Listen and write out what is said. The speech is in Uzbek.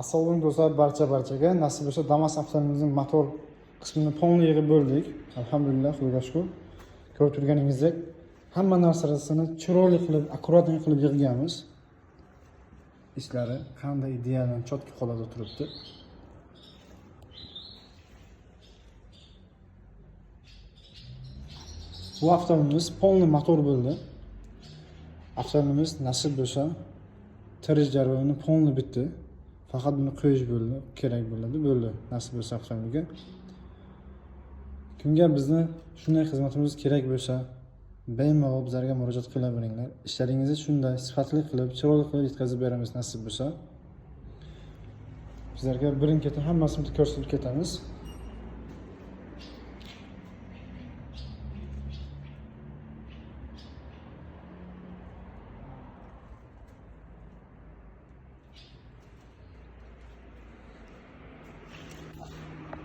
Assalomu alaykum, do'stlar, barcha-barchaga. Nasib bo'lsa, Damas avtomobilimizning motor qismini полный yig'ib bo'ldik. Alhamdulillah, Xudoga shukur. Ko'rib turganingizdek, hamma narsasini chiroyli qilib, аккуратный qilib yig'ganmiz. Ishlari qanday ideal, чётко holatda turibdi. Bu avtomobilimiz полный motor bo'ldi. Avtomobilimiz, nasib bo'lsa, tirish jarayoni полный bitdi. Faqat buni qo'yish bo'ldi, kerak bo'ladi, bo'ldi. Nasib bo'lsa avtomobilga. Kimga bizni shunday xizmatimiz kerak bo'lsa, bemalol bizlarga murojaat qilaveringlar. Ishlaringizni shunday sifatli qilib, chiroyli qilib yetkazib beramiz, nasib bo'lsa. Sizlarga birin-ketin hammasini ko'rsatib ketamiz.